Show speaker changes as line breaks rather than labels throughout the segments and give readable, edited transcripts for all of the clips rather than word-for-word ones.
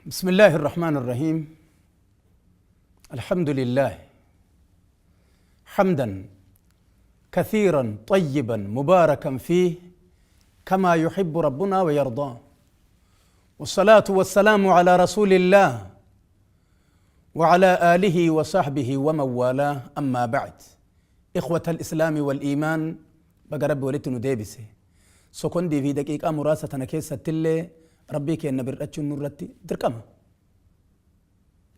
بسم الله الرحمن الرحيم. الحمد لله حمدا كثيرا طيبا مباركا فيه كما يحب ربنا ويرضاه، والصلاة والسلام على رسول الله وعلى آله وصحبه ومن والاه. أما بعد، إخوة الإسلام والإيمان، بقرب ولتنو ديبسي سكندي في دقيقة مراسة نكيسة تلي ربي كي النبر أتشن نورتي دركما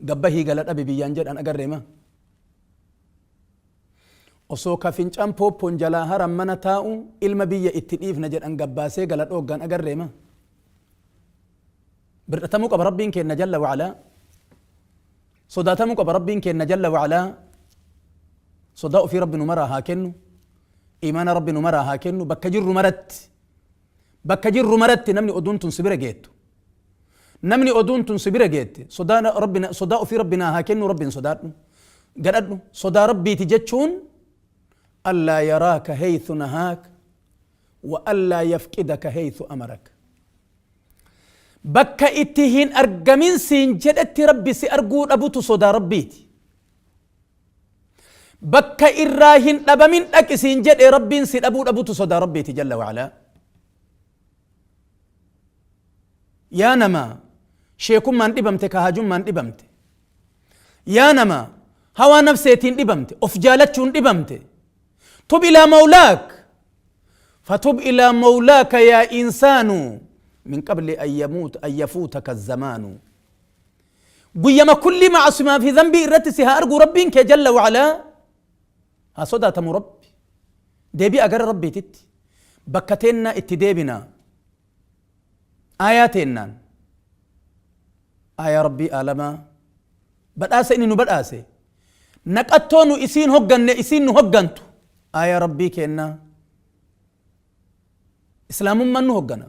قبهي قالت أبي بيانجر أن أقرمه osoo ka fincaan pooppoon jalaa haran mana taa'u ilma biyya itti dhiifna jedhan gabbaasee gala dhooggan agarreema. Bir'atamuu qaba Rabbiin keenna jalla wa'alaa. Sodaatamuu qaba Rabbiin keenna jalla wa'alaa. Sodaa ofii Rabbi nu maraa haa kennu. Imaana Rabbi nu maraa haa kennu. Bakka jirru maratti. Bakka jirru maratti namni oduun tun si bira geettu. Namni oduun tun si bira geette. Sodaa ofii Rabbi naa haa kennu. Rabbiin sodaadhu. Gadhadhu. Sodaa Rabbiiti jechuun ألا يراك حيث نهاك وألا يفقدك حيث أمرك. بك اتهين أرجمين سين جدت ربي سي أرجو أبو تصدى ربيتي. بك إراهن أبمين أك سين جد ربي سي أبو تصدى ربيتي جل وعلا. يا نما شيكم من إبمت كهاجم من إبمت. يا نما هوا نفسيتين إبمت أفجالتشون إبمت. تب إلى مولاك، فتب إلى مولاك يا إنسان من قبل أن يموت أن يفوتك الزمان. قيم كل معصمة في ذنبي رتسها أرجو ربك جل وعلا. ها صدى تم ربي ديبي أجر ربي تت بكتنا اتديبنا آياتنا آية ربي آلما بدأس إني نبدأس نكتونو إسين هجن إسين هجنتو آية ربي كأننا إسلام من نهجنا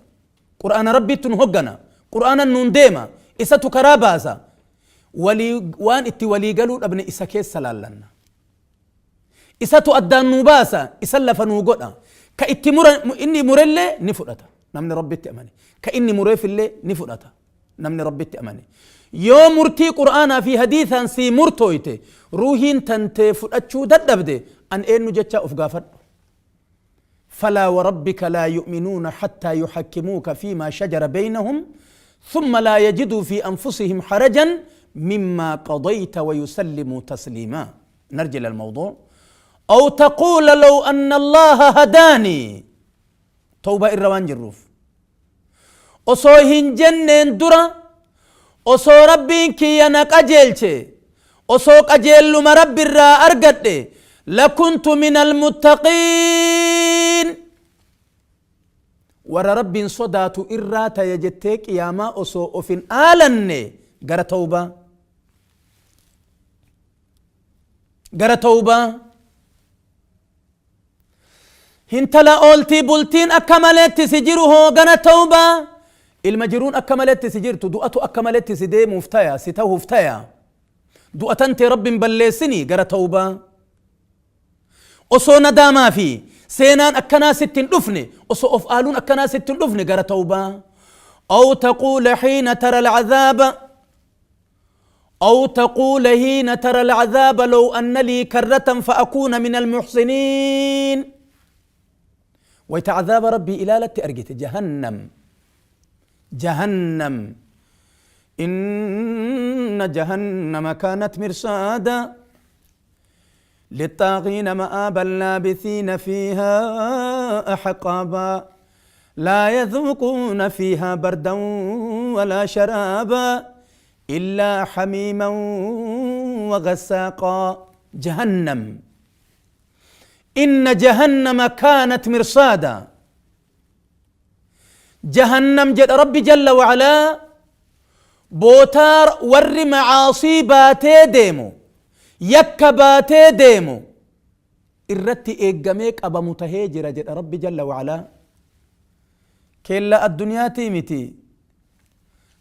قرآن ربي تنهجنا قرآن ننديما إسا تكرابازا ولي وان اتي ولي قالوا ابن إسا كيس سلالنا إسا تؤدى النباسا إسا لفنوغونا كإتي إني مرلي نفرتا نمني ربي تأمني كإني مريف اللي نفرتا نمني ربي تأمني يوم مرتي قرآن في حديثا سي مرتويته روحين تنتي فرأتشو ددبدي أن إنو جتشا أفقافر. فلا وربك لا يؤمنون حتى يحكموك فيما شجر بينهم ثم لا يجدوا في أنفسهم حرجا مما قضيت ويسلموا تسليما. نرجع للموضوع. أو تقول لو أن الله هداني. توبة الروان جروف أصوهن جنن درا أصو ربك ينك أجلتي أصوك أجل ما رب الرا أرقدي لكنت من المتقين. ور رب صدات إراتا يجتك يا ما أصو أفن آلني جرى توبة جرى توبة. هنتلا أولتي بولتين أكملت سجره جرى توبة. المجرون أكملت سجرت دؤتو أكملت سدي مفتايا ستوه فتايا دؤتنت رب بلسني جرى توبة. أصو نداما في سينان أكنا ستين دفني أصو أفعالون أكنا ستين دفني جرى توبة. أو تقول حين ترى العذاب أو تقول حين ترى العذاب لو أن لي كرة فأكون من المحسنين. ويتعذاب ربي إلى لت أرجت جهنم جهنم إن جهنم كانت مرصادا للطاغين مآبا لابثين فيها أحقابا لا يذوقون فيها بردا ولا شرابا إلا حميما وغساقا. جهنم إن جهنم كانت مرصادا. جهنم جل ربي جل وعلا بوتار ور معاصي باتي ديمو يكباتي ديمو الرتي إيجاميك أبا متهجر جل ربي جل وعلا. كلا الدنيا تيمتي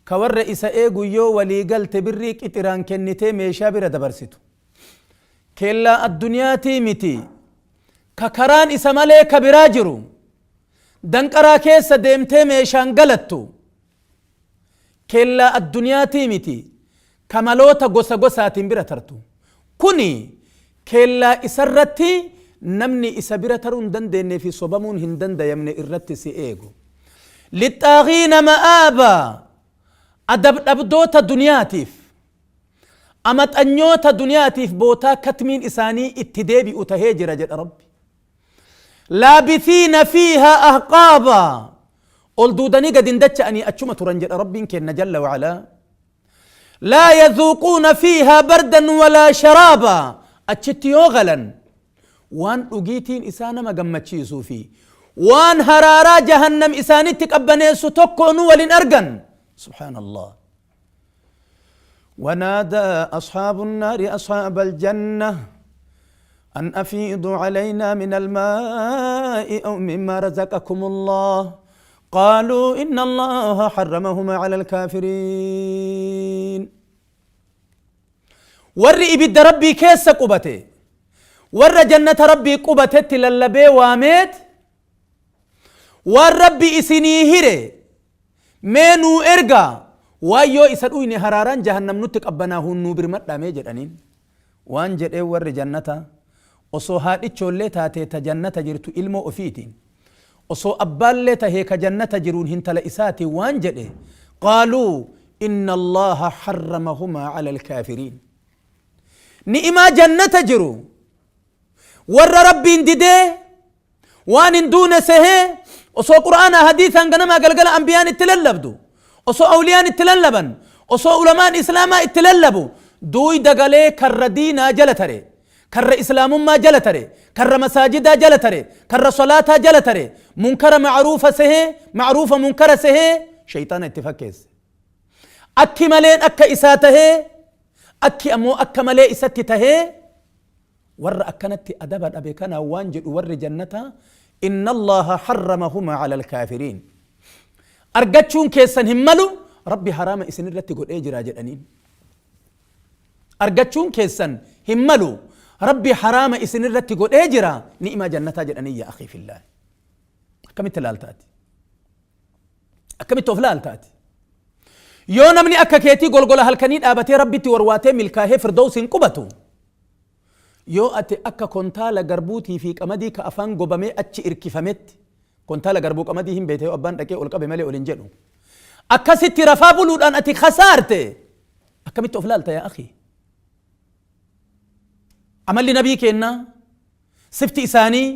كور إسا إيجو يو ولي قلت بريك إتران كنتي ميشا برا دبرستو. كلا الدنيا تيمتي ككران إسا مليك براجرو دنقرا كيسا ديمتي ميشان قلتو. Keellaa addunyaatii miti ka maloota gosa gosaatiin bira tartu. Kuni keellaa isarratti namni isa bira taruu hin dandeennee fi sobamuun hin dandayamne irratti si eegu. Lixxaagiina ma'aabaa adab dhabdoota duniyaatiif amaxanyoota duniyaatiif bootaa katmiin isaanii itti deebi'u tahee jira jedha Rabbi. Laabithiina fiihaa ahqaabaa ol duudanii gad hin dacha'anii achuma turan jedha Rabbiin keenna jalla wa'alaa. Laa yazuuquuna fiihaa bardan walaa sharaabaa achitti yoo galan waan dhugiitiin isaa nama gammachiisuu fi waan haraaraa jahannam isaanitti qabbaneessu tokkoonuu wal hin argan. Subhaanallah. ونادى أصحاب النار أصحاب الجنة أن أفيضوا علينا من الماء أو مما رزقكم الله قالوا إن الله حرمهما على الكافرين. ور إبد ربي كيس قبته ور جنة ربي قبته للبي واميت والربي إسني هري مينو إرقا وايو إسدويني هراران جهنم نتك أبناه النوبر مدامي جدانين وان جدي ور جنة osoo haadhichoollee taatee ta jannata jirtu ilmoo ofiitiin osoo abbaallee tahee ka jannata jiruun hintala isaatiin waan jedhe qaaluu inna allaha harramahumaa cala alkaafiriin ni'imaa jannata jiru warra rabbiin didee waan hin duune sehee osoo qur'aana hadiisaan ganamaa galgala ambiyaan itti lallabdu osoo awliyaan itti lallaban osoo ulamaan islaamaa itti lallabu duuyda galee karra diinaa jala tare karra islaamummaa jala tare karra masaajidaa jala tare karra salaataa jala tare munkara macruufa sehee macruufa munkara sehee shayxaana itti fakkeesse akki maleen akka isaa tahee akki ammoo akka malee isatti tahee warra akkanatti adaba dhabe kana waan jedhu warri jannata inna allaha harramahumaa cala alkaafiriin argachuun keessan hin malu rabbi haraama isin irratti godhee jira jedhaniin argachuun keessan hin malu rabbi haraama isin irratti godhee jira ni'imaa jannataa jedhanii. Yaa akhii fillah, akkamitti laaltaati? Akkamitti of laaltaati yoo namni akka keetii golgola halkanii dhaabatee rabbitti warwaatee milkaahee firdawsiin qubatu, yoo ati akka kontaala garbuutii fi qamadii ka afaan gobamee achi irkifametti, kontaala garbuu qamadii hin beekte, yoo abbaan dhaqee ol qabe malee ol hin jedhu, akkasitti rafaa buluudhaan ati kasaarte, akkamitti of laalta yaa akhii? Amalli nabii kennaa, sifti isaanii,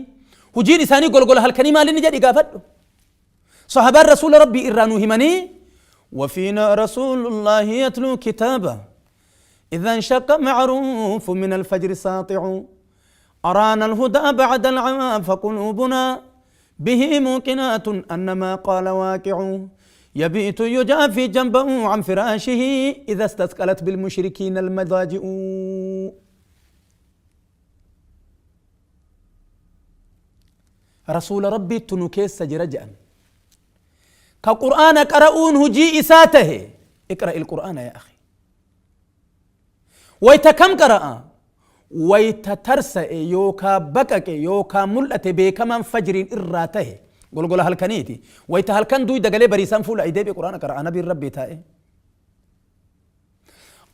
hujiin isaanii golgola halkanii maal inni jedhi gaafadhu. Sahabaan rasuula rabbii irraa nu himanii: وفينا رسول الله يتلو كتابه إذا انشق معروف من الفجر ساطع أرانا الهدى بعد العمى فقلوبنا به موقنات أن ما قال واقع يبيت يجافي جنبه عن فراشه إذا استثقلت بالمشركين المضاجع. رسول ربي تنكيس جرجأ كقرآن قرؤون هجي إساته. اقرأ القرآن يا أخي. ويتا كم قرأ ويتا ترسأ يوكا بكك يوكا ملأت بكمان فجر إراته قول قول هل كنيتي ويتا هل كان دوي دقلي بريسان فول أيدي بقرآن قرأ نبي ربي تائه.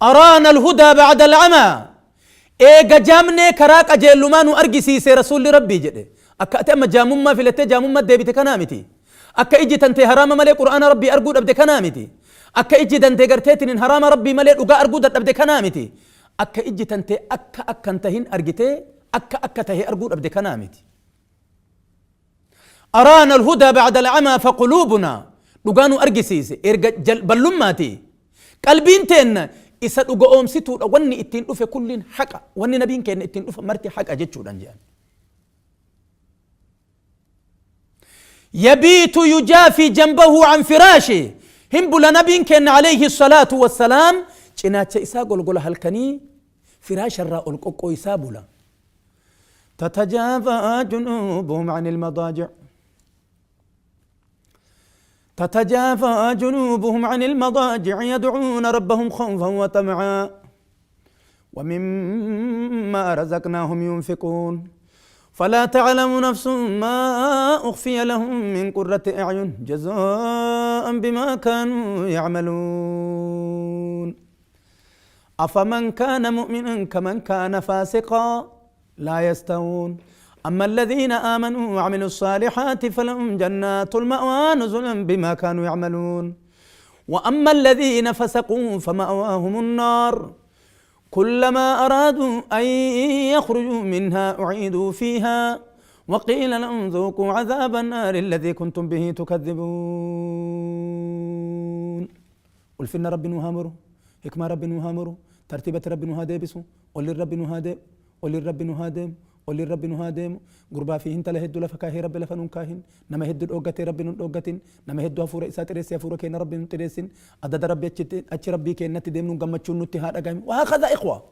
أرانا الهدى بعد العمى إيجا جامني كراك أجيلمانو أرجسي سي رسول ربي جده أكا أتأما جاموما في لتي جاموما ديبت كنامتي أكا إجي تنتي هرام ملي قرآن ربي أرجو أبد كنامتي أكا إجي دنتي قرتيتن هرام ربي ملي أرجو أرجو أبد كنامتي أكا إجي تنتي أكا أكا انتهين أرجتي أكا أكا تهي أرجو أبد كنامتي. أرانا الهدى بعد العمى فقلوبنا لقانو أرجسيس إرجع جل بلوماتي قلبين تن إسا أقوم ستو وني إتين أوف كل حق وني نبين كأن إتين أوف مرتي حق أجتشو دنجان. يبيت يجافي جنبه عن فراشه هم بلا نبين كأن عليه الصلاة والسلام جنات إسا قول قول هالكني فراش الراء القوق إسا بلا تتجافى جنوبهم عن المضاجع تتجافى جنوبهم عن المضاجع يدعون ربهم خوفا وطمعا ومما رزقناهم ينفقون. فلا تعلم نفس ما أخفي لهم من قرة أعين جزاء بما كانوا يعملون. أفمن كان مؤمنا كمن كان فاسقا لا يستوون. أما الذين آمنوا وعملوا الصالحات فلهم جنات المأوى نزلا بما كانوا يعملون. وأما الذين فسقوا فمأواهم النار كلما أرادوا أن يخرجوا منها أعيدوا فيها وقيل لهم ذوقوا عذاب النار الذي كنتم به تكذبون. قل ربي نهامرو، حكمة ربي نهامرو، ترتيبة ربي نهادبسو، قل للرب نهادب، قل للرب نهادم، قل للرب نهادم. غربا فيه انت لهد لفكاه رب لفنون كاهن، نما هد الأوغتي رب نون أوغتين، نما هد أفور إسات ريس أفور كين رب نون تريسين، عدد ربي أتش ربي كين نتي دم نون قمتشون نتي هذا قام. وهكذا إخوة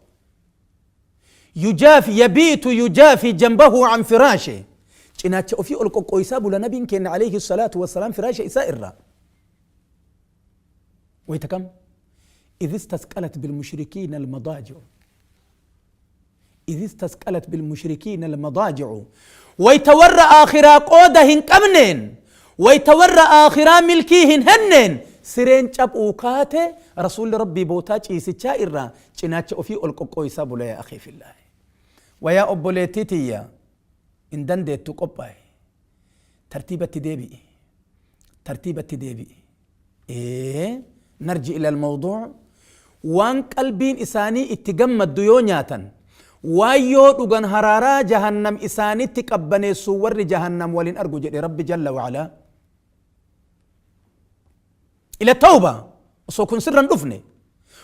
يجافي يبيت يجافي جنبه عن فراشه. إناتش أوفي ألقو قويساب لنبي كين عليه الصلاة والسلام فراشه إسائر. ويتكم إذ استثقلت بالمشركين المضاجع، إذ استثقلت بالمشركين المضاجع. ويتورى آخرا قودهن كمنين، ويتورى آخرا ملكيهن هنين. سرين شاب أوكاته رسول ربي بوتاج إيسيتشا إرا چناتش أوفي ألقو قويساب يا أخي في الله. ويا أبوليتيتيا إن دندت تقبأي ترتيبة ديبي، ترتيبة ديبي. إيه نرجع إلى الموضوع. وان قلبين إساني اتجمد ديونياتا وايو دوغان هرارا جهنم إساني تقبني صور جهنم ولين أرجو جل ربي جل وعلا إلى التوبة. وصو كن سرا دفني،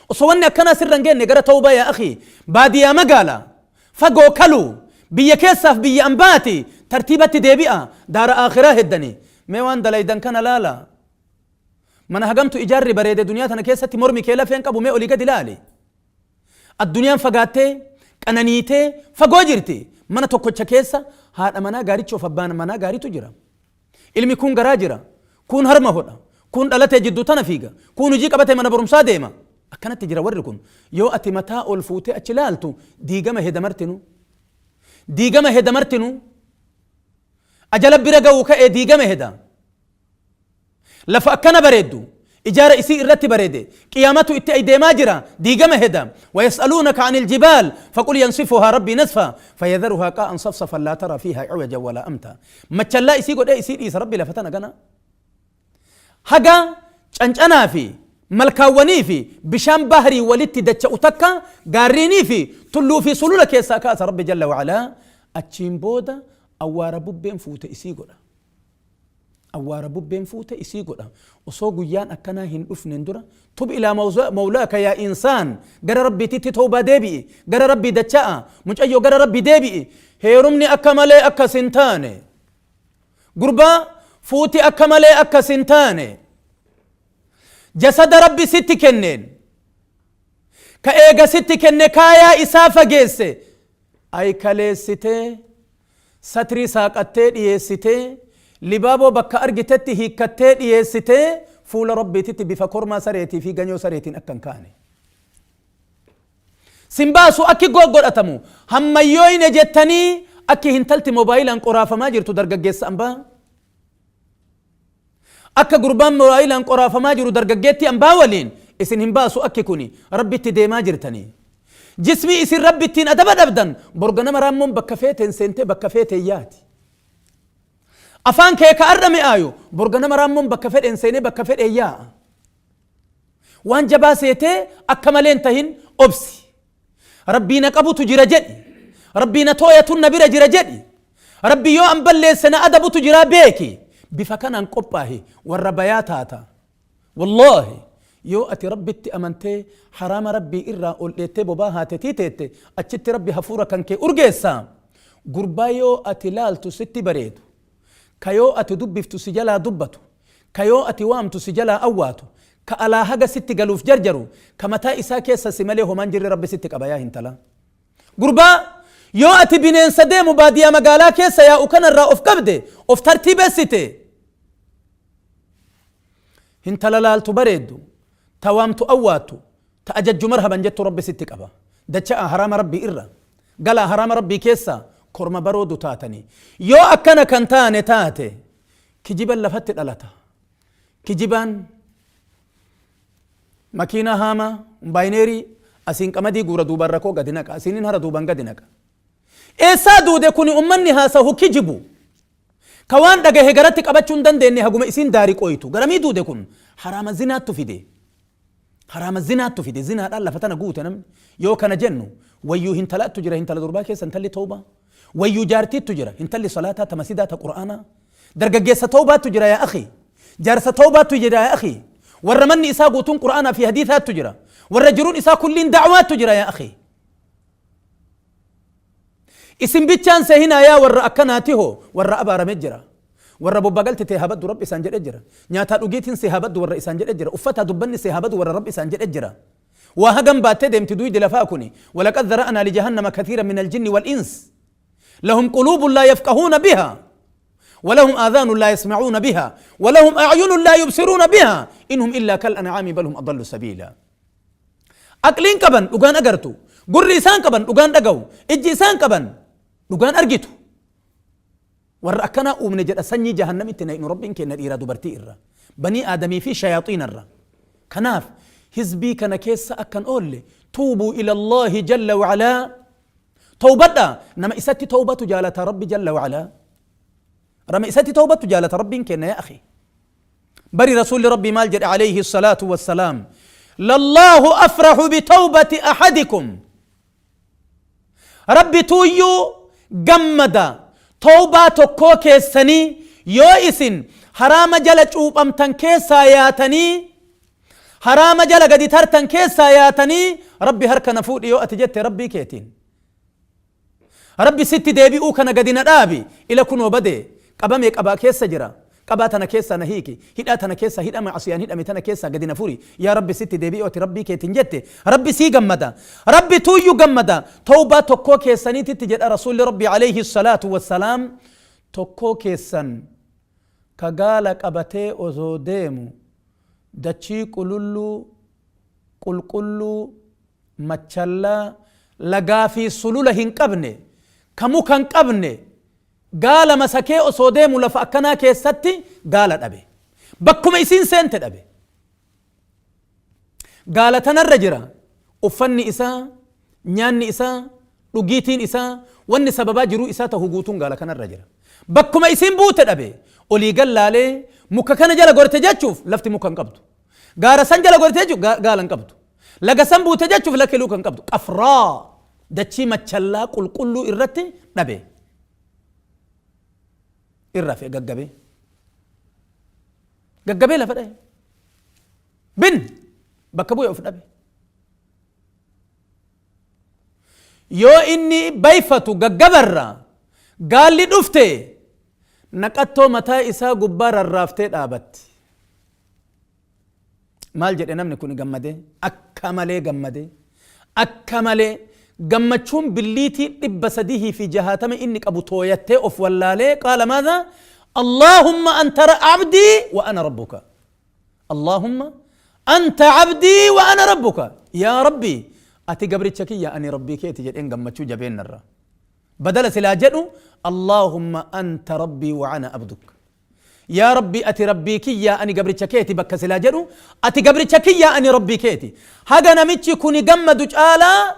وصو وني أكنا سرا جيني قرأ توبة يا أخي. باديا مقالة فقو كلو بيا كيسف بيا أنباتي ترتيبة ديبئة دار آخرة هدني ميوان دلايدن كان لالا من هجمت إيجاري بريد دنيا تنا كيسة مرمي كيلا فين كابو مي أولي كدلالي الدنيا فقاتي أنانيتي فجوجرتي من توكو كيسة هذا منا غاري تشوف أبان منا غاري تجرا علمي كون غراجرا كون هرمه هنا كون دلته جدو تنا فيجا كون يجيك أبته منا برمسا ديما أكنت تجرا وركون يو أتي متى ألفوتي أتشلالتو ديجا ما هدمرتنو ديجا ما هدمرتنو أجلب برجع وكأ ديجا ما هدا لفأكنا بريدو إجارة إسي إرتي بريدي قيامته إتأي ماجرة ديجا مهدا. ويسألونك عن الجبال فقل ينصفها ربي نسفا فيذرها قاء صفصفا لا ترى فيها عوجا ولا أمتا. ما تشلا إسي قد إسي إيس ربي لفتنا قنا حقا أنا في ملكاوني في بشام بحري ولتي دتش أتكا قاريني في تلو في سلولك يساكاس ربي جل وعلا. أتشين بودا أوارا ببين فوت إسي قد أوارا ببين فوت إسي قد وصو قيان أكنا هن أفنن درا تب إلى مولاك يا إنسان. قرى ربي تيتي توبة ديبي قرى ربي دتشاء مش أيو قرى ربي ديبي هيرمني أكملي أكا سنتاني قربا فوتي أكملي أكا سنتاني جسد ربي ستي كنين كأيغا ستي كنين كايا إسافة جيسي أي كاليستي ستري ساقتي ديستي لبابو بكا أرجتتي هيكتي ديستي فول ربي تتي بفكر ما سريتي في غنيو سريتين أكن كاني سيمباسو أكي غوغور أتمو هم يوين جتني أكي هنتلتي موبايل أنقرافة ما جرتو درجة جيس أمبا أكا قربان موبايل أنقرافة ما جرو درجة جيتي أمبا ولين إسن همباسو أكي كوني ربي تدي ما جرتني جسمي إسن ربي تين أدبا أبدا برغنا مرامون بكفيتين سنتي بكفيتين ياتي أفان كيك أرمي آيو برغنا مرامون بكفيتين سنتي بكفيتين يا وان جباسيتي أكملين تهين أبسي ربي نقبو تجرى جدي ربي نتوية النبي جرى جدي ربي يو أنبلي سنة أدبو تجرى بيكي بفكان أنقباه والربيات هاتا والله يو أتي ربي أمنتي حرام ربي إرى قلتي بباها تتيتي أتشتي ربي هفورة كان كي أرجيسا قربايو أتي لالتو ستي بريدو كيو أتي دبفتو سجلا دبتو كيو أتي وامتو سجلا أواتو كألا هجا ستي قالوف جرجرو كمتا إساكي سسمالي همان جري ربي ستي كبايا هنتلا قربا يو أتي بنين سدي مبادية مقالا كيسا يا أكن الرأف كبدي أف ترتيب ستي هنتلا لالتو بريدو توامتو أواتو تأجج مرهبا جت ربي ستي كبا دتشاء حرام ربي إرى قلا حرام ربي كيسا Korma baroodu taatanii. Yoo akkana kan taane taate kijiban lafatti dhalata. Kijibaan makiinaa haamaa baayineerii asiin qamadii guura duuban rakoo gadi naqa, asiinin hara duuban gadi naqa. Eessaa duude kuni? Ummanni haasahu kijibu ka waan dhagahe garatti qabachuu hin dandeenye, haguma isiin daarii qoytu garamii duude kun? Haraama zinaattu fide, haraama zinaattu fide. Zinaadhaan lafa tana guute. Namni yoo kana jennu, wayyuu hintalaattu jira, hintala durbaa keessa intalli tawbaa, wayyuu jaartiittu jira, intalli salaataa ta masidaa ta qur'aanaa, dargaggeessa tawbaattu jira, yaa akhi, jaarsa tawbaattu jira, yaa akhi, warra manni isaa guutuun qur'aanaa fi hadiisaattu jira, warra jiruun isaa kulliin da'waattu jira. Yaa akhi, isin bichaan sehinaa yaa warra akkanaati hoo warra abaarame jira, warra bobbagalti tee habaddu rabbi isaan jedhe jira, nyaataa dhugiitiin see habaddu warra isaan jedhe jira, uffataa dubbanni see habadu warra rabbi isaan jedhe jira. Waa hagam baattee deemti duydi lafaa kuni? ولقد ذرأنا لجهنم كثيرا من الجن والإنس لهم قلوب لا يفقهون بها ولهم آذان لا يسمعون بها ولهم أعين لا يبصرون بها إن هم إلا كالأنعام بل هم أضل سبيلا. Aqliin qaban dhugaan agartu, gurri isaan qaban dhugaan dhaga'u, ijji isaan qaban dhugaan argitu. Warra akkanaa uumne jedha. Sanyii jahannamitti naynu rabbiin kenna dhiiraa dubartii irra, banii aadamii fi shayaaxiina irra. Kanaaf hizbii kana keessa akkan oolle, توبوا إلى الله جل وعلا. Tawbadha. Nama isatti tawbatu jaalata rabbi جل وعلا. Nama isatti tawbatu jaalata rabbiin kenna. يا أخي, bari rasuulli rabbii maal jedhe عليه الصلاة والسلام? لله أفرح بتوبة أحدكم. Rabbi tuuyyuu gammada tawbaa tokkoo keessanii, yoo isin haraama jala cuuphamtan keessaa yaatanii, haraama jala gadi tartan keessaa yaatanii, rabbi harka na fuudhi yoo ati jette rabbii keetiin, rabbi sitti deebi'uu kana gadi na dhaabi, ila kunoo bade, qabamee qabaa keessa jira, qabaa tana keessa na hiiki, hidhaa tana keessa, hidha macasiyaan hidhame tana keessa gadi na furi, yaa rabbi sitti deebi'uu ati rabbii keetiin jette, rabbi sii gammada. Rabbi tuuyyu gammada tawbaa tokkoo keessaniititti jedha rasuulli rabbi عليه الصلاة والسلام. Tokkoo keessan ka gaala qabatee osoo deemu dachii qululluu qulqulluu machallaa lagaa fi sulula hin qabne, ka muka hin qabne, gaala masakee osoo deemu lafa akkanaa keessatti gaala dhabe. Bakkuma isiin seente dhabe. Gaala tanarra jira uffanni isaa, nyaanni isaa, dhugiitiin isaa, wanni sababaa jiruu isaa ta'u guutuun gaala kanarra jira. Bakkuma isiin buute dhabe. Olii gallaalee muka kana jala gorte jechuuf lafti muka hin qabdu, gaara san jala gorte jechuuf gaala hin qabdu, laga san buute jechuuf lakki luka hin qabdu. Qafraa dachii machallaa qulqulluu irratti dhabe. Irra fe gaggabee gaggabee lafa dhahe bin bakka bu'e of dhabe. Yoo inni bayfatu gaggabarra gaalli dhufte naqattoo mataa isaa gubbaa rarraaftee dhaabatti. Maal jedhe namni kun? Gammadee, akka malee gammadee, akka malee gammachuun billiitii 360 inni qabu tooyattee of wallaalee. قال ماذا? اللهم أنت عبدي وأنا ربك، اللهم أنت عبدي وأنا ربك. Yaa rabbi, ati gabricha kiyya, ani rabbii keeti jedheen gammachuu jabeenarra. Badala silaa jedhu اللهم أنت ربي وأنا عبدك, yaa rabbi, ati rabbii kiyya, ani gabricha keeti, bakka silaa jedhu ati gabricha kiyya, ani rabbii keeti. Haga namichi kuni gammadu caalaa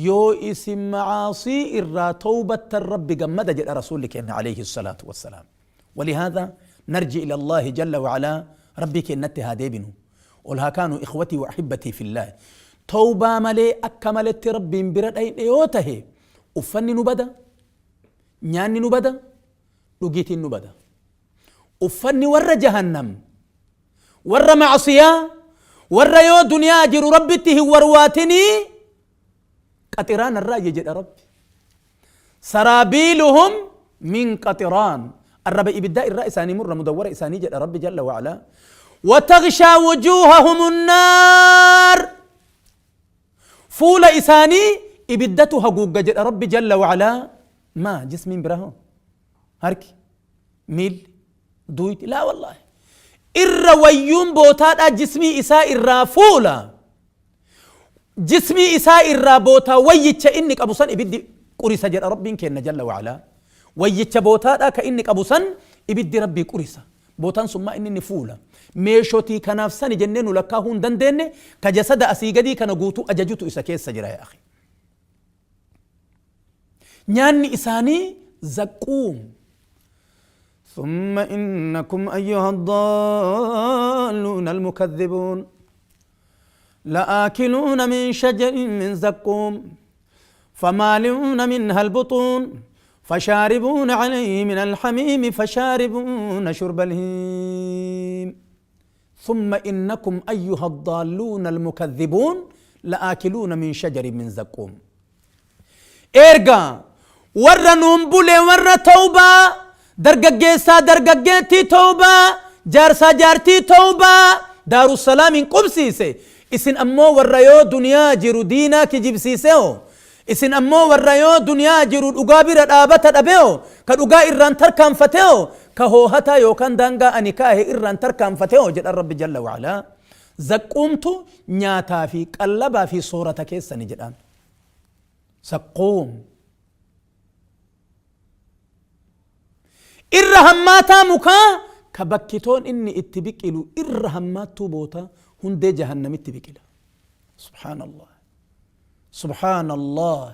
yoo isin macaasii irraa tawbattan rabbi gammada jedha rasuulli keenya عليه الصلاة والسلام. ولهذا نرجع إلى الله جل وعلا. Rabbii keenyatti haa deebinu, ol haa kaanu. إخوتي وأحبتي في الله, tawbaa malee akka maletti rabbiin bira dhayne yoo tahe, uffanni nu bada, nyaanni nu bada, dhugiitiin nu bada. Uffanni warra jahannam, warra macsiyaa, warra yoo duniyaa jiru rabbitti hin warwaatinii, qaxiraan irraa jedha rabbi. سرابيلهم من قطران. Arraba ibiddaa irraa isaanii murra mudawwara isaanii jedha rabbi جل وعلا. وتغشى وجوههم النار. Fuula isaanii ibiddatu haguugga jedha rabbi جل وعلا. Maa jismiin biraa hoo, harki, miilli, duuyti? لا والله, irra wayyuun bootaadhaa jismii isaa irraa, fuula jismii isaa irraa bootaa wayyicha inni qabu san ibiddi qurisa jedha Rabbiin keenna jalla wa'alaa. Wayyicha bootaadhaa ka inni qabu san ibiddi Rabbii qurisa. Bootaan sun maa inni inni fuula. Meeshotii kanaaf sani jennee nu lakkaahuu hin dandeenne ka jasada asii gadii kana guutuu ajajutu isa keessa jira yaa akhi. Nyaanni isaanii zaqquum. ثم إنكم أيها الضالون المكذبون لآكلون من شجر من زقوم فمالئون منها البطون فشاربون عليه من الحميم فشاربون شرب الهيم. ثم إنكم أيها الضالون المكذبون لآكلون من شجر من زقوم. إرجع ورا نومبولي ورا توبة درجة درجة توبة جارسا جارتي توبة دار السلام قبسيسي إسن أمو ورا دنيا جرو دينا كجبسيسيو إسن أمو ورا دنيا جرو الأقابر الآبة الأبيو كالأقا إران تركان فتيو كهو هتا يوكان دانغا أنكاه إران تركان فتيو جل الرب جل وعلا. زقومتو نياتا في قلبا في صورة كيسا نجدان زقوم إرهماتا مكا كبكتون إني اتبكيلو إرهماتو بوتا هندي جهنم اتبكيلا. سبحان الله سبحان الله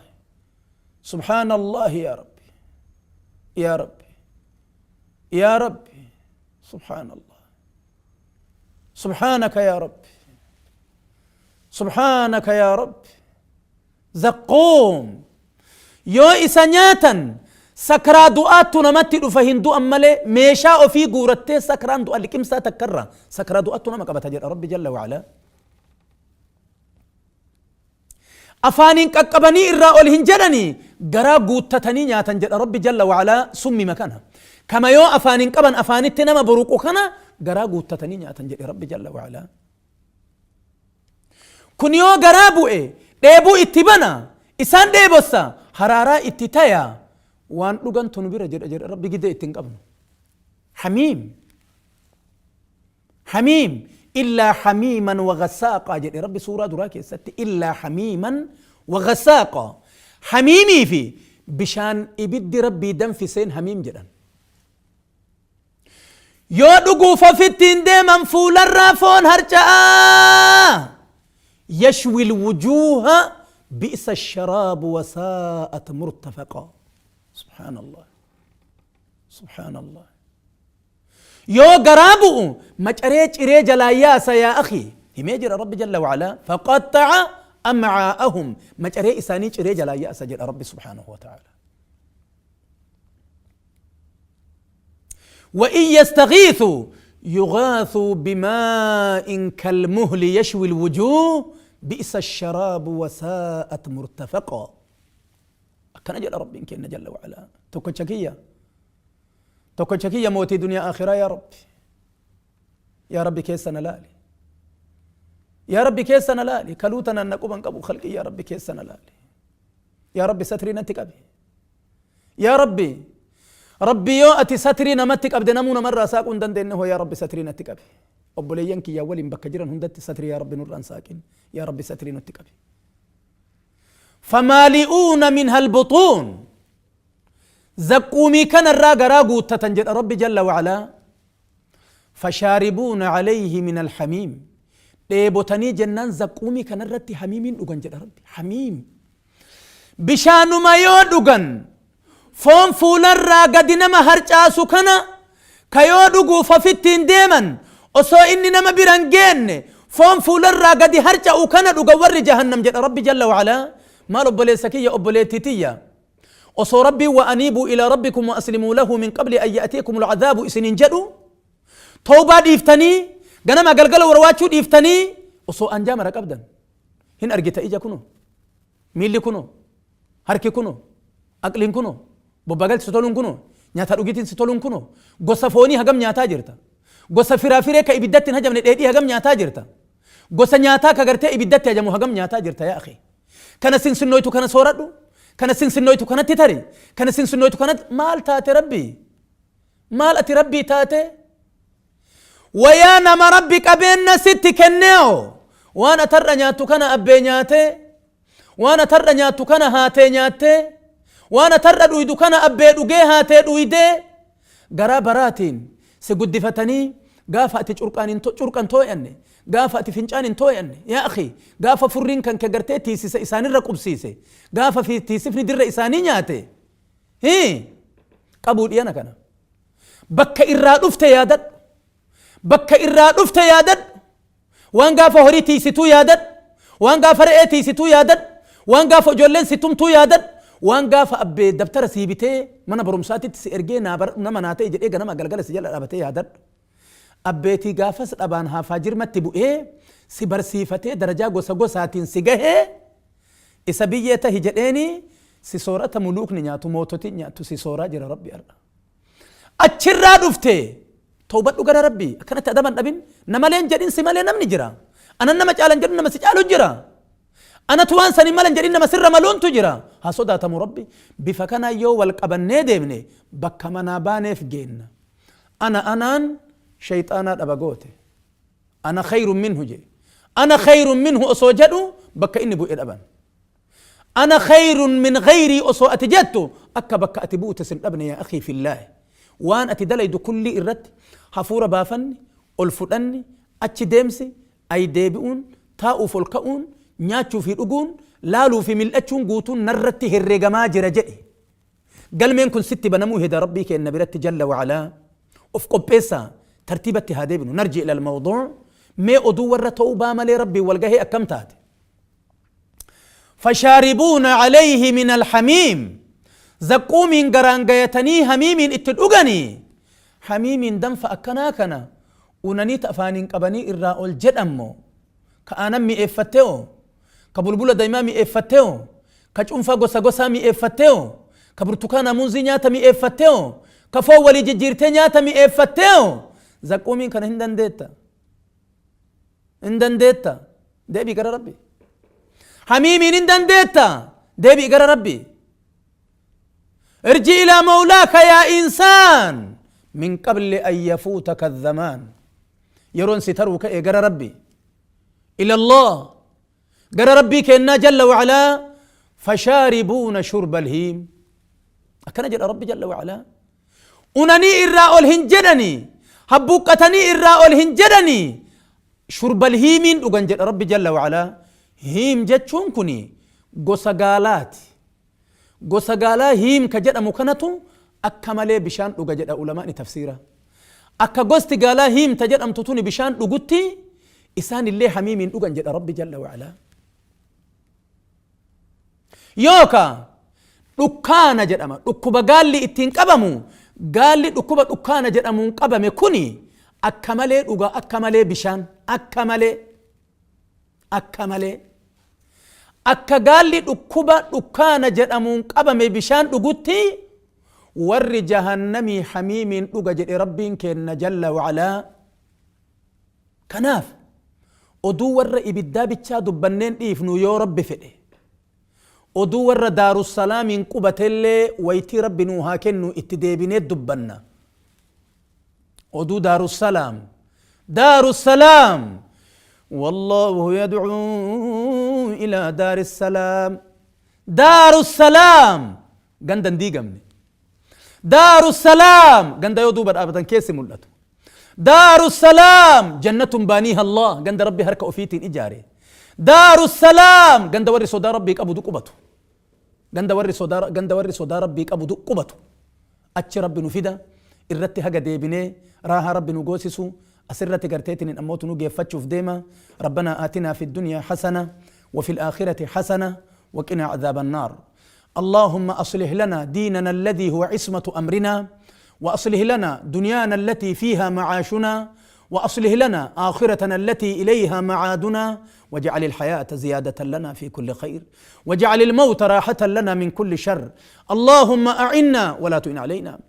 سبحان الله يا ربي يا ربي يا ربي سبحان الله سبحانك يا ربي سبحانك يا ربي. زقوم يو إسانياتا سكرا دعاء نمتي فهندو أمالي ميشا في غورتي سكران دعاء لكم ساتكرر سكرا دعاء نمك بتجر ربي جل وعلا. أفانين كقبني إرى الهنجرني غرا غوتتني نياتن جل ربي جل وعلا سمي مكانها كما يو أفانين قبن أفاني تنما بروقو كنا غرا غوتتني نياتن جل ربي جل وعلا. كنيو غرا بوئي ديبو اتبنا إسان ديبوسا حرارة اتتايا وان لغان تنبير جل جل ربي جدي اتنقبن حميم حميم إلا حميما وغساقا جل ربي سورة دراكي ست إلا حميما وغساقا. حميمي في بشان إبد ربي دم في سين حميم جدا يودقو ففتين دي منفول الرافون هرجاء يشوي الوجوه بئس الشراب وساءت مرتفقا. سبحان الله سبحان الله. يو قرابو ما تريج إريج لا ياس يا أخي هميجر رب جل وعلا فقطع أمعاءهم ما تري إساني إريج لا ياس جل رب سبحانه وتعالى. وإن يستغيثوا يغاثوا بماء كالمهل يشوي الوجوه بئس الشراب وساءت مرتفقا. كان جل رب إن جل وعلا توكو توكو موتي دنيا آخرة يا ربي يا ربي كيسنا لالي يا ربي كيسنا لالي كلوتنا نقوم قبو خلقي يا ربي كيسنا لالي يا ربي ستري نتك أبي يا ربي ربي يو أتي ستري نمتك أبدي نمونا مرة ساقون دندن إنه يا ربي ستري نتك أبي أبولينك يا ولي بكجرا هندت ستري يا ربي نور ساكن يا ربي ستري نتك أبي. فمالئون منها البطون زقومي كان الراغ تتنجد ربي جل وعلا. فشاربون عليه من الحميم ديبوتني جنان زقومي كان الرتي حميمين دوغن ربي حميم بشانو ما يودغن فون فولر راغ دينما هرچاسو كنا كيودغو ففتين ديمن osoo inni nama biran geenne foon fuularraa gadi harca'u kana dhuga warri jahannam jedha rabbi jalla wacalaa. Maal obboleessa kiyya obboleettii tiyya osoo rabbii wa aniibuu ilaa rabbikum wa aslimuu lahu min qabli an ya'tiikum alcadaabu isiniin jedhu tawbaa dhiiftanii ganama galgala warwaachuu dhiiftanii osoo anjaa mara qabdan hin argita ija kuno miilli kuno harki kuno aqliin kuno bobbagalti si toluun kuno nyaata dhugitiin si toluun kuno gosa foonii hagam nyaataa jirta gosa firaafiree ka ibiddatti hin hajamne dheedhii hagam nyaataa jirta gosa nyaataa ka gartee ibiddatti hajamu hagam nyaataa jirta yaa akhi kana sinsinnoytu kana sooradhu kana sinsinnoytu kanatti tari kana sinsinnoytu kanatti maal taate rabbii maal ati rabbii taate wayaa nama rabbi qabeenna sitti kenneeo waan atarra nyaattu kana abbee nyaate waan atarra nyaattu kana haatee nyaatte Waan atarra dhuydu kana abbee dhugee haatee dhuydee garaa baraatiin si guddifatanii, gaafa ati curqaan hin curqan too'anne, gaafa ati fincaan hin too'anne, yaa akhi, gaafa furriin kan kee gartee tiisisa isaanirra qubsiise, gaafa fi tiisifni dirra isaanii nyaate hii qabuu dhiyana kana. Bakka irraa dhufte yaadadhu, bakka irraa dhufte yaadadhu. Waan gaafa horii tiisituu yaadadhu, waan gaafa re'ee tiisituu yaadadhu, waan gaafa ijoolleen si tumtuu yaadadhu, waan gaafa abbee dabtara sii bitee mana barumsaatitti si ergee naa baradhu, nama naa ta'e jedhee ganama galgala si jala dhaabatee yaadadhu. Abbeetii gaafas dhabaan haafaa jirmatti bu'ee si barsiifatee darajaa gosa gosaatiin si gahee isa biyyee tahi jedheeni si soorata muluukni nyaatu, moototiin nyaattu si sooraa jira Rabbi har'a. Achirraa dhufte tawbadhu gara Rabbii. Akkanatti adaban dhabin. Namaleen jedhin, si malee namni jira. Anan nama caalan jedhu, nama si caalu jira. Anatu waan sanii malan jedhin, nama sirra maluuntu jira. Haa sodaatamu Rabbi. Bifa kana yoo wal qabannee deemne bakka manaa baaneef geenna. Ana anaan shayxaanaa dhaba goote. Ana khayrun minhu jedhe. Ana khayrun minhu osoo jedhu bakka inni bu'e dhaban. Ana khayrun min ghayrii osoo ati jettu akka bakka ati buute sin dhabne. Yaa akhii fillaahi, waan ati dalaydu kullii irratti hafuura baafanni, ol fudhanni, achi deemsi ay deebi'uun, taa'uuf ol ka'uun, nyaachuu fi dhuguun, laaluu fi mil'achuun guutuun narratti herregamaa jira jedhe. Galmeen kun sitti banamuu heda Rabbii keenna biratti jalla wa'alaa. Of qopheessaa, tartiibatti haa deebinu. Narji ila almawduu. Mee oduu warra tawbaa malee Rabbiin wal gahee akkam taate? Fashaaribuuna alayhi min alhamiim, zaqquumiin garaan gayatanii hamiimiin itti dhuganii. Hamiimiin danfa akkanaa kana unanii ta afaaniin qabanii irraa ol jedhammo, ka aanan mi'eeffatteo, ka bulbula daymaa mi'eeffatteo, ka cunfaa gosa gosaa mi'eeffatteo, ka burtukaanaa muuzii nyaata mi'eeffatteo, ka foon walii jijjiirtee nyaata mi'eeffatteo, zaqquumiin kana hin dandeetta, hin dandeetta. Deebii gara Rabbi. Hamiimiin hin dandeetta. Deebii gara Rabbi. Irji ilaa mawlaaka yaa insaan min qabli an yafuutaka zamaan. Yeroon si taruu ka'e gara Rabbi, ila Allah, gara Rabbii kennaa jalla wacalaa. Fashaaribuuna shurba alhiim, akkana jedha Rabbi jalla wacalaa. Unanii irraa ol hin jedhani, habbuuqqatanii irraa ol hin jedhani, shurbal hiimiin dhugan jedha Rabbi jalla wacalaa. Hiim jechuun kun gosa gaalaati. Gosa gaalaa hiim ka jedhamu kanatu akka malee bishaan dhuga jedha ulamaani tafsiira. Akka gosti gaalaa hiim ta jedhamtu tuni bishaan dhugutti isaan illee hamiimiin dhugan jedha Rabbi jalla wacalaa. Yooka dhukkaana jedhama. Dhukkuba gaalli ittiin qabamu, gaalli dhukkuba dhukkaana jedhamuun qabame kuni akka malee dhuga, akka malee bishaan, akka malee, akka malee. Akka gaalli dhukkuba dhukkaana jedhamuun qabame bishaan dhugutti warri jahannamii hamiimiin dhuga jedhe Rabbiin keenna jalla wa'alaa. Kanaaf oduu warra ibiddaa bichaa dubbanneen dhiifnu, yoo Rabbi fedhe oduu warra Daarussalaamiin qubatellee waytii Rabbi nuu haa kennu itti deebinee dubbanna. Oduu Daarussalaam, Daarussalaam, wallaahu yadcuu ilaa daarissalaam. Daarussalaam ganda hin diigamne. Daarussalaam ganda yoo duuba dhaabatan keessi mul'atu. Daarussalaam jannatun baaniiha Allah, ganda Rabbi harka ofiitiin ijaare. Daarussalaam ganda warri sodaa Rabbii qabu qubatu. Ganda warri sodaa Rabbii qabu qubatu. Achi Rabbi nu fida. Irratti haga deebinee raahaa Rabbi nu goosisu asirratti garteetiin ammootu nu geeffachuuf deema. Rabbanaa aatinaa fi dunyaa hasana وفي الآخرة حسنة وقنا عذاب النار. اللهم أصلح لنا ديننا الذي هو عصمة أمرنا، وأصلح لنا دنيانا التي فيها معاشنا، وأصلح لنا آخرتنا التي إليها معادنا، واجعل الحياة زيادة لنا في كل خير، واجعل الموت راحة لنا من كل شر. اللهم أعنا ولا تعن علينا،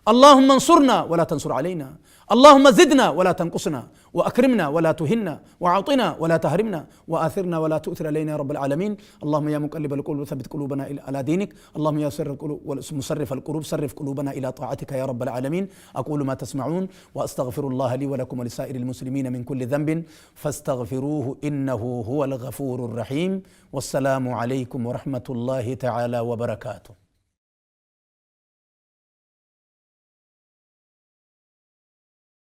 اللهم انصرنا ولا تنصر علينا، اللهم زدنا ولا تنقصنا، وأكرمنا ولا تهنا، وأعطنا ولا تهرمنا، وآثرنا ولا تؤثر علينا يا رب العالمين. اللهم يا مقلب القلوب ثبت قلوبنا على دينك. اللهم يا سر القلوب مصرف القلوب صرف قلوبنا إلى طاعتك يا رب العالمين. أقول ما تسمعون وأستغفر الله لي ولكم ولسائر المسلمين من كل ذنب فاستغفروه إنه هو الغفور الرحيم. والسلام عليكم ورحمة الله تعالى وبركاته.